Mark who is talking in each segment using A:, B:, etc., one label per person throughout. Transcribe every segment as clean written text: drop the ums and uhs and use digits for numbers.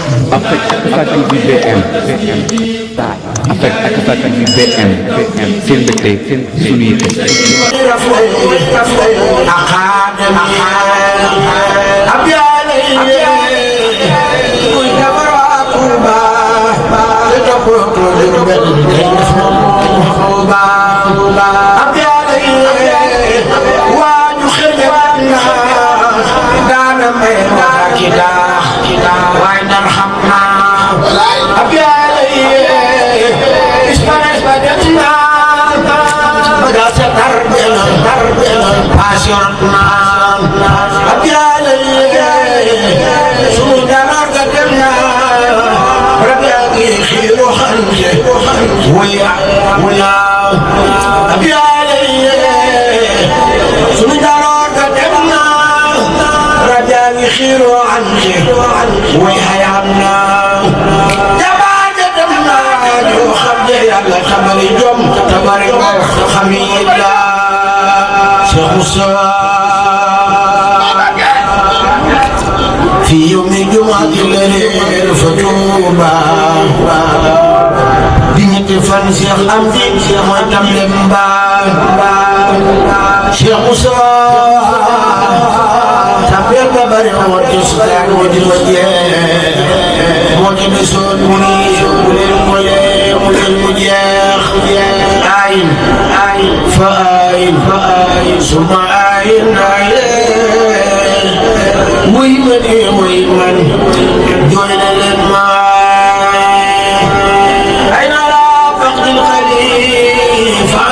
A: Affect ak BBM affect ak BBM seen mbégte seen suñu yite
B: في يوم الجمعة الليل فتوبة بنت فن شيخ أمدي ويتم لمبا شيخ موسى تبير ببري وتسكن وجه وتنسون مولي المجيخ عين فاين ثم عين ويمن جوين للماء أين على فقد الخليفة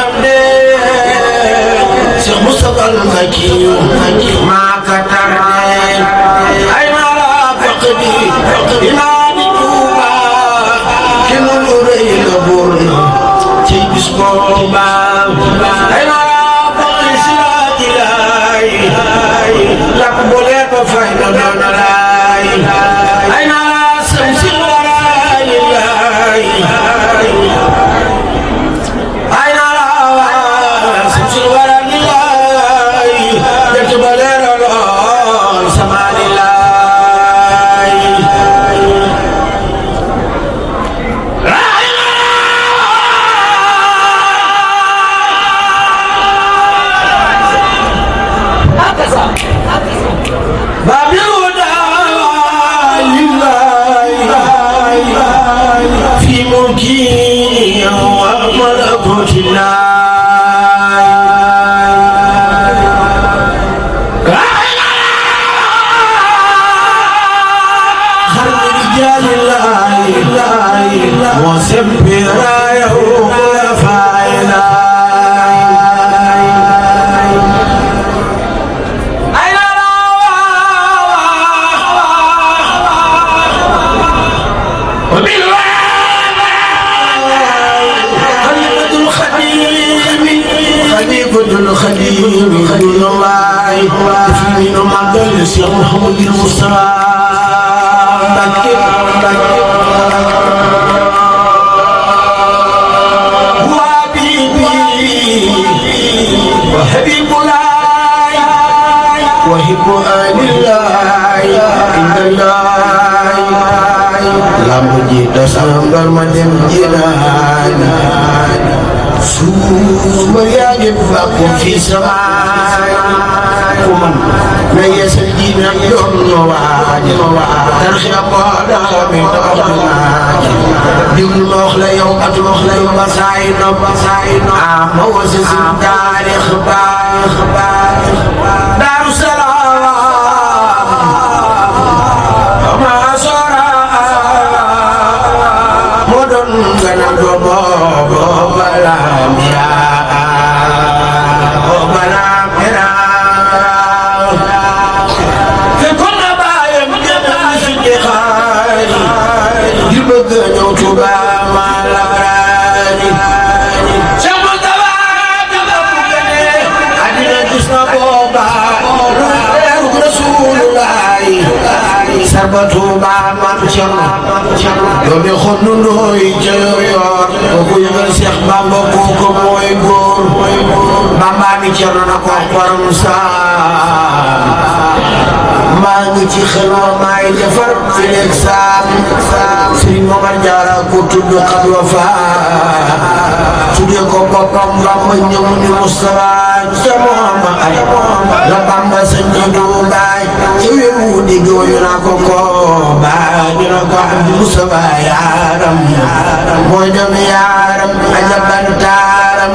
B: شيخ مصطفى المكي ما كترني أين على فقدي إمام توبا كنو نوري لبورنا تيبس بوبا أين على فقد سلاة الله لك بوليك وفايدة دون الله أين على سمس الوراء لله أين على سمس الوراء لله يكتب لنا سمان الله في ملكي وملكوت الله خرج رجال الله وسبي رايه وفاعله الخليل خليل الله من معدل الشيخ محمد المصطفى وحبيب الله وحب آل الله عند الله لا مجيد سامبر مدن جلال ثم يجب لكم في سماء ومن لا يسجد يوم وعاد ترخي قادة من أخلاق دون مخلا يوم أتمخلا يوم بسعيد عام وسس تاريخ دار السلام وما صرا مدن غنم بلا Krishna Boba Tarba Tuuba man Cerno doomi xonnu ndooy ca yor kooku yëgal Seex Bamba kooku mooy góor Bamba mi Cerno na ko borom saam maa ngi ci xel ma maay defar fi nekk saam Sëriñ Momar Jaara ko tudd xad wa faa tuddee ko boppam Bamba ñëw ni Mustafa ca Muhammad la Bamba sañ ci Duubaay ci wéru di gooyu naa ko baay dina ko am Mustafa yaaram mooy dem yaaram ajaban taaram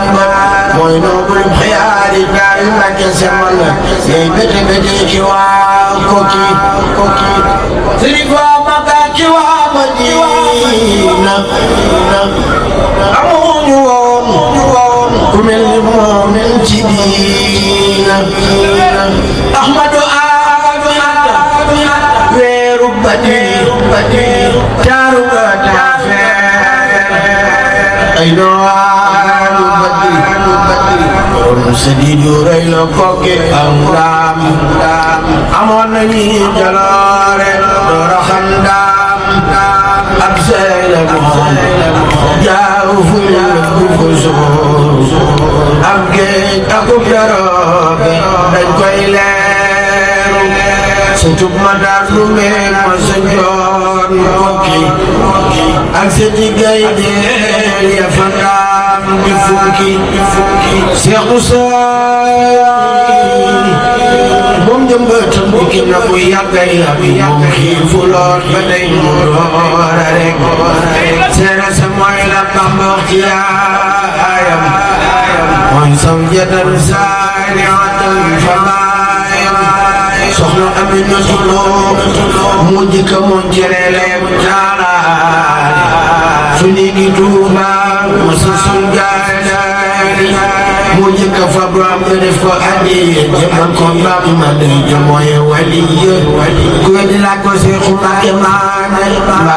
B: mooy noobul xiyaari daay Mbàkke semal yey bete bete ci waa Koki Sëriñ Bamba ci waa Madina amuñu woon ku mel ni moom ci diina Ahmadu weeru Badri taaru nga taafeer ay nooru Badri kon sadiidu rey la Koki am ndaam amoon nañu jaloore doora xam ndaam ak seele moom jaaru fu ñu ko sóor ak géej akub daroobe dañ koy leeru surtout ma daal lu mel ma sa njoon Koki ak sa jigéen ya fa ndaam di fukki Seex moom jëmbëtam bukki na bu yàggay abi moom xiifu lool ba day mu doora rek seere sa mooy la Bamba wax ci yaayam mooy saw jadal saani atal fa baayam soxna Aminatu Lo mu jëkka moom cereleem jaalaale su ni gi Tuuba mu sa sun gaadaali mu jëkka fa borom nga def ko addiya jëmal ko Bamba day jëmooy waliya ku weddi laaj ko Seexu Mbàkke maane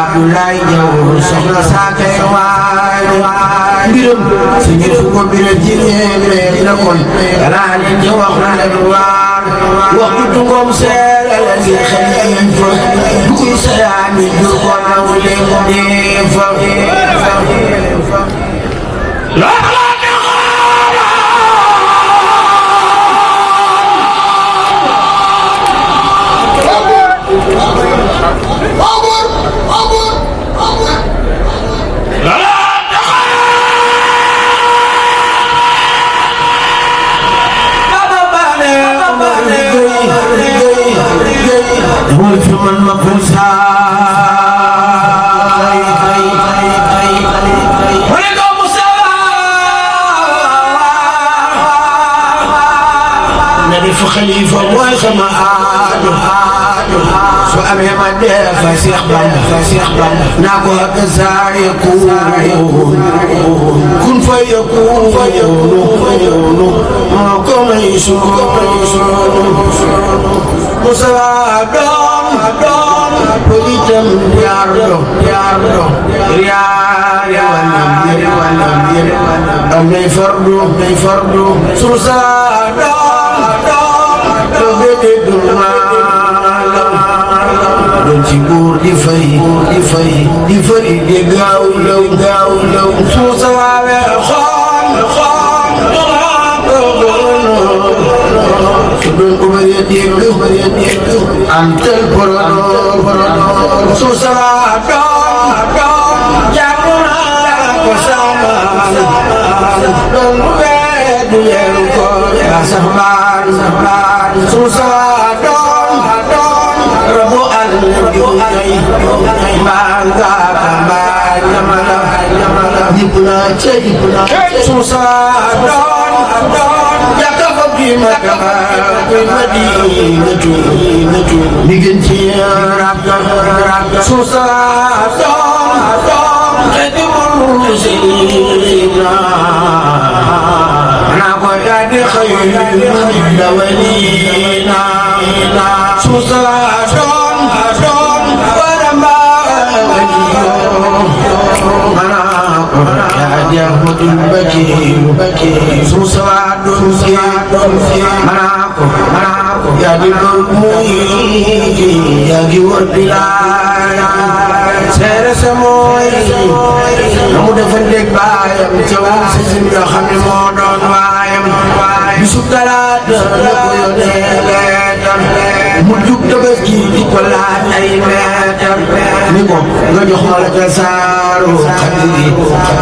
B: Abdoulaye Jaw soxna saakay waane mbiram su ñu fu ko biral ci ñeemeer la kon danaa leen ci wax na leen waar wax du tungoom seere la ngir xalifa du kuy sayaani du ko naw leen deefa Khalifa mooy sama aadu su amee ma dee fa Seex Bamba naa ko ak saa yakun kun fa yakunu moo ko may sunu Musa doom pëlitam yaar walam am nay fardu sunu saa doon ci buur di fay di gaaw law suusa waawe xool doon Umar ya dégg antal porodor suusa waa doon jàpp naa ko sama doon weedu yeeru ko yaa sax mbaan suusa waa doon rabu al mbaan gaaba mbaan ñamala ñëpp naa cey suusa waa doon jàkka fa bi ma kaba koy Madinatu mi gën ci rakka suusa waa doon xedi mul sina naa ko yaa di xëy dawalina suusa waa doon waramba naa ko yaa di Ahmadul Bakir suusa waa doon naa ko yaa ngi doon muy yaa ngi wër bilaay seere sa mooy na mu defanteeg baayam ca woon si sim yoo xam ne moo doon waayam bisu talaata la ko yónnee leetar mu jug Tabaski di ko laaj ay meetar ni ko nga jox ma la ca saaru xadiri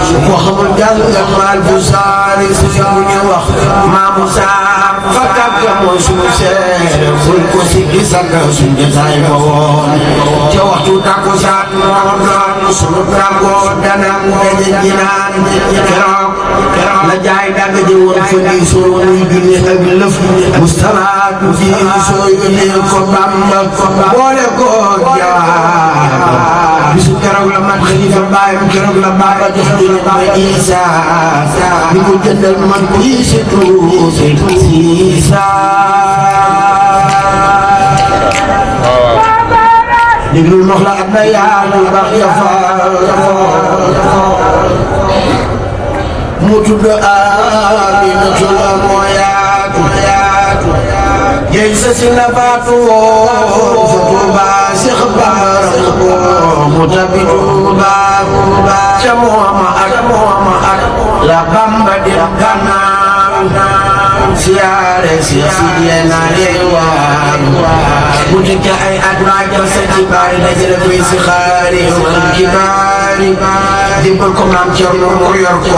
B: su ko xamul jàng nga maal bu saari si bu ñu wax maamu saar fa kàgga mooy suñu seere bul ko si gisaka suñu jotaay ba woon ca waxtu takkusaan moo doon suñu tàggoo danam daje jinaan keroog la jaay dagg ji woon fa di soo muy junni ak lëf Mustafa du ji soo yónnee ko Bamba boole ko jawaar bisu keroog la mat xalifa baayam keroog la Bamba jox ñu ne Baay Isa di ko jëndal man bii si tuuti Isa déglul mox la am na yàlla baax ya faal mu tudd Aminatul moo yaatu yey sa si la baatu woon fa Tuuba Seex Bamba mu tabi Tuuba ca mooma at la Bamba di Gànnaar siyaare si diena reewaan mu teg ca ay at waajal sa ci baay dajale koy si xaari wal kibaari dimbal ko maam Cerno mu yor ko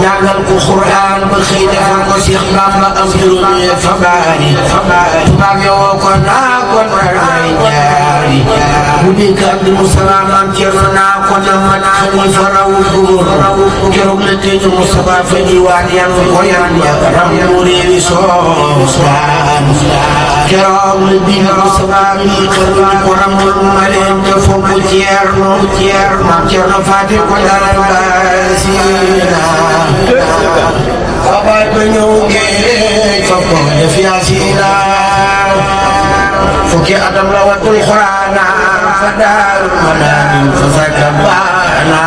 B: jàngal ko Qur'aan ba xëy defal ko Seex Bamba am juróomi fa baari tubaab yoo ko naa ko nay jaari mu dénk Abdu Mustafa maam Cerno naa ko na man xalifa rawu góor keroog la teeñu Mustafa fa diwaan yan ko yan ram mu réewi soosaan keroog la bind Mustafa mi xër ko ramul ma leen te foog Ceerno maam Cerno faati ko dalal baasina babaay ba ñëw géej fa ko def yaasina fukki atam la watul Qur'aana fa Daarul Manaan fa sakka baana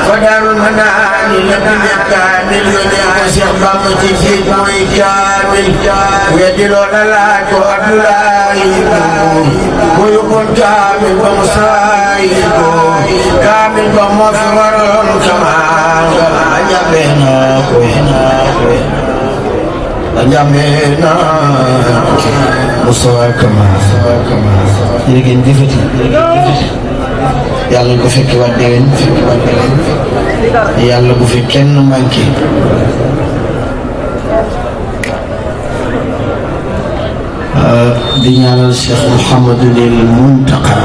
B: fa Daarul Manaan la bi kaamil yónnee ko Seex Bamba ci géej mooy kaamil weddi loola laaj ko Abdoulaye mu yóbboon kaamil ba mu saay ko kaamil ba moo fi waroon kamaan ñame naa ko Mustafa Kamal jërëgeen jëfati yàlla ko fekk waat déwén yàlla bu fi kenn manqué di ñaanal Cheikh Mouhamadul Muntaqa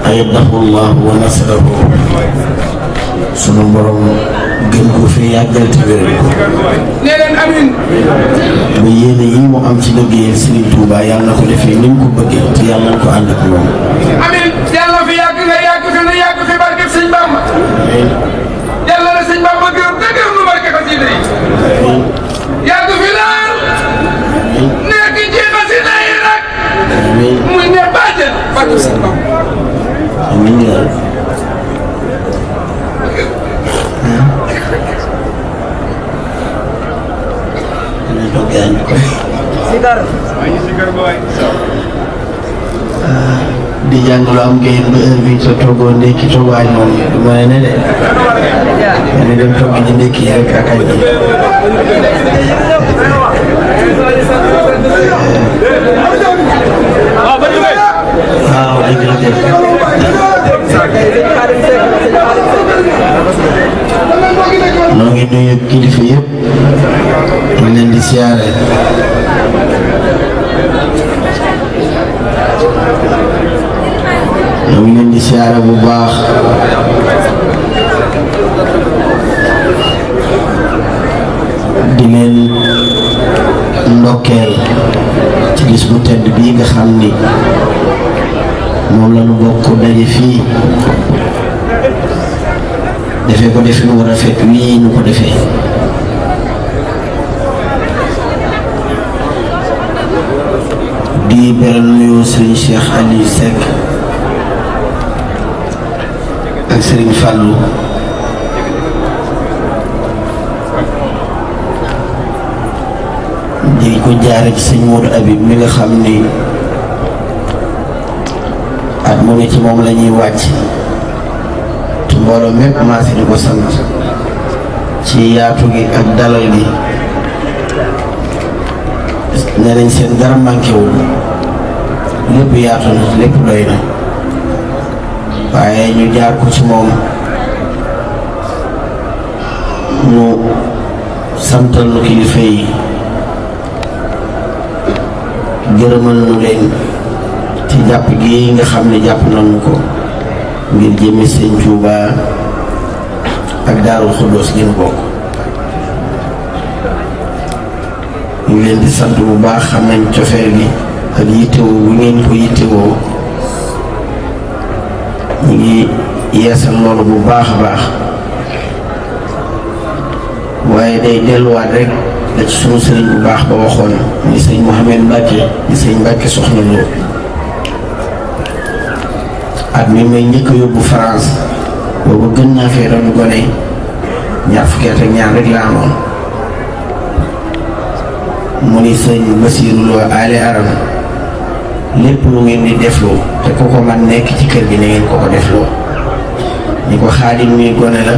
B: ayyadahu Allah wa nasrahu sunu borom gën ko fi yàggal te wéral ko nee leen amiin ba yéene yi mu am ci liggéeyal Serigne Touba yàlla na ko defee ni mu ko bëggee te yàlla na ko ànd ak moom amiin yàlla fi yàgg nga yàgg fi nga yàgg fi barke Sëñ Bamba yàlla na Sëñ Bamba gërëm te gërëm nu barke xasida yi yàgg fi laal nekk ci xasida yi rek muy ne bàjjen barke Sëñ Bamba amiin di jàng lu am ngeen ba heure bi soo toogoo ndékki toogaay moom du ma ne de ne dem toog ji ndékki rek ak ay ji waaw dëgg la dëgg noo ngi nuyu kilifa yëpp ñu leen di siyaare ñoo ngi leen di siyaare bu baax di leen ndokkeel ci bis bu tedd bii nga xam ni moom la ñu bokk daje fii defee ko defee nu rafet wii nu ko defee di beral nuyoo Serigne Cheikh Aliou Seck ak Serigne Fallou di ko jaare ci sëñ Modou Habib mi nga xam ni at mu ne ci moom la ñuy wàcc te mbooloo mépp maasi di ko sant ci yaatu gi ak dalal gi. nee nañ seen dara manqué wul lépp yaatu na lépp doy na waaye ñu jaar ko ci moom mu santal nu kilifa yi gërëmal nu leen ci jàpp gi nga xam ne jàpp nañu ko ngir jëme sëñ Tuuba ak Daarul Xuddoos gi nu bokk. ñu ngi leen di sant bu baax xam nañ cofeel gi ak yittewoo bu ngeen ko yittewoo ñu ngi yeesal loolu bu baax a baax waaye day delluwaat rek da ci sunu sëriñ bu baax ba waxoon ni sëñ Mouhamed Mbacke di sëñ Mbacke soxna Lo at mi may njëkk a yóbbu France boobu gën naa fee doon gone ñaar fukki at ak ñaar rek la amoon mu ni sëñ Basiiru Lo ale aram lépp lu ngeen di defloo te ku ko man nekk ci kër gi na ngeen ko defloo ni ko Xaadim muy gone la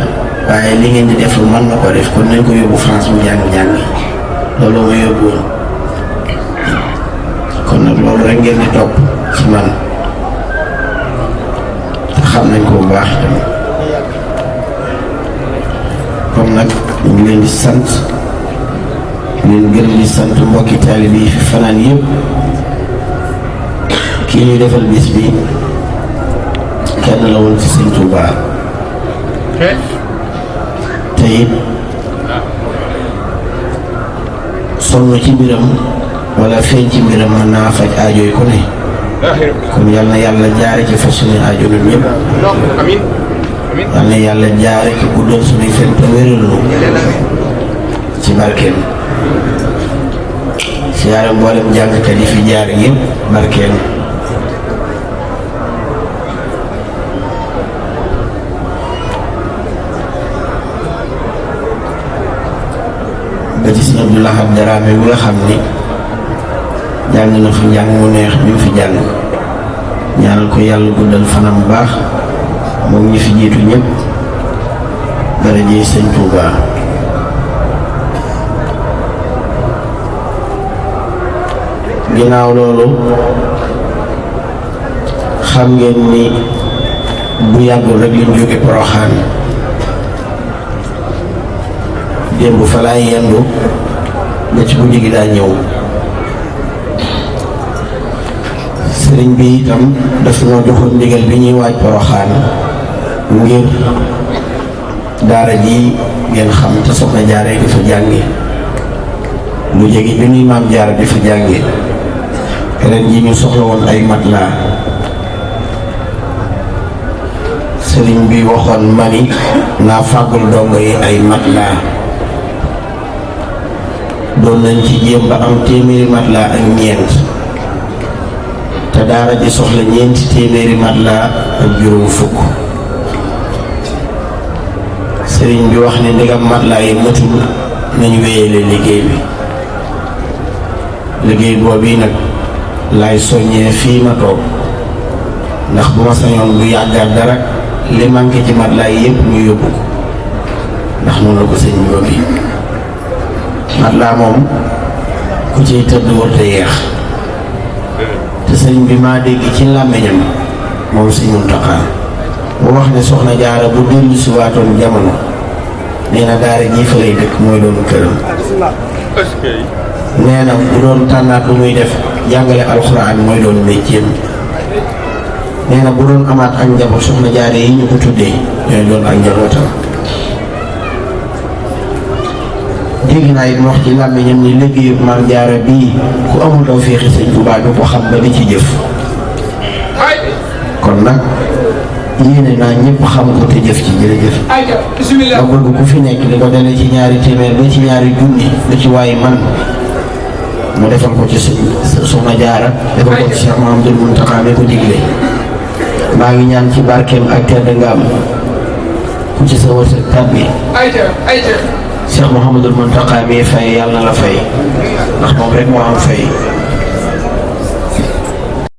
B: waaye li ngeen di deflu man na ko def kon nañ ko yóbbu France mu jàng loolu ma yóbbuwoon kon nag loolu rek ngeen di topp ci man te xam nañ ko bu baax tamit kon nag ñu ngi leen di sant leen gërëm di sant mbokki taalibe yi fi fanaan yëpp kii ñuy defal bis bi kenn la woon ci sëñ Tuubaa te it sonn ci mbiram wala feeñ ci mbiram mën naa faj aajo yi ku ne kon yal na yàlla jaare ci faj suñuy aajo ñun ñëpp yal na yàlla jaare ci guddal suñuy fen te wéral nu ci barkeem siyaare mboolem jàngkat yi fi jaar yëpp barkeel ba ci sëñ Abdou Lahad Daraame bi nga xam ni jàng na fi njàng mu neex bi mu fi jàng ñaanal ko yàlla guddal fanam baax moom ñi fi jiitu ñëpp dara ji sëñ Tuubaa ginnaaw loolu xam ngeen ni bu yàggul rek lañ jóge Poroxaan démb fa laay yendu ba ci guddi gi daa ñëw sëriñ bi itam daf ñoo joxoon ndigal bi ñuy waaj Poroxaan ngir daara ji ngeen xam te soxna jaaree di fa jànge lu jege bi nuy maam jaara di fa jànge ren ji ñu soxla woon ay matelas sëriñ bi waxoon ma ni naa fàggul dongo yi ay matelas doon nañ ci jéem ba am téeméeri matelas ak ñeent te daara ji soxla ñeenti téeméeri matelas ak juróom fukk sëriñ bi wax ne ndegam matelas yi matul nañu wéyale liggéey bi liggéey boobu nag laay soññee fii ma toog ndax bu ma sañoon bu yàggaat dara li manqué ci matelas yi yëpp ñu yóbbu ko ndax noonu la ko sëñ bi bëgg matelas moom ku ciy tëdd warut a yeex te sëñ bi maa dégg ci làmmiñam moom sëñ Muntaxa bu wax ne soxna jaara bu dellu si waatoon jamono nee na daara ji fa lay dëkk mooy doon këram nee na bu doon tànnaat lu muy def jàngale alxuraan mooy doon métier nee na bu doon amaat ak njaboot soxna jaare yi ñu ko tuddee ñooy doon ak njabootam dégg naa it wax ci làmmiñam ni liggéeyu maam jaara bii ku amul daw féexi sëñ Tuubaa du ko xam ba di ci jëf kon nag yéene naa ñëpp xam ko te jëf ci jërëjëf ma bëgg ku fi nekk di ko dale ci ñaari téeméer ba ci ñaari junni lu ci waaye man mu defal ko ci soxna jaara defal ko ci Cheikh Mahamadul Muntaxa mi ko digle maa ngi ñaan ci barkeem ak tedd nga am ku ci sa wërsëg tàbbi Cheikh Mouhamadul Mountakha mi fay yàlla na la fay ndax moom rek moo am fay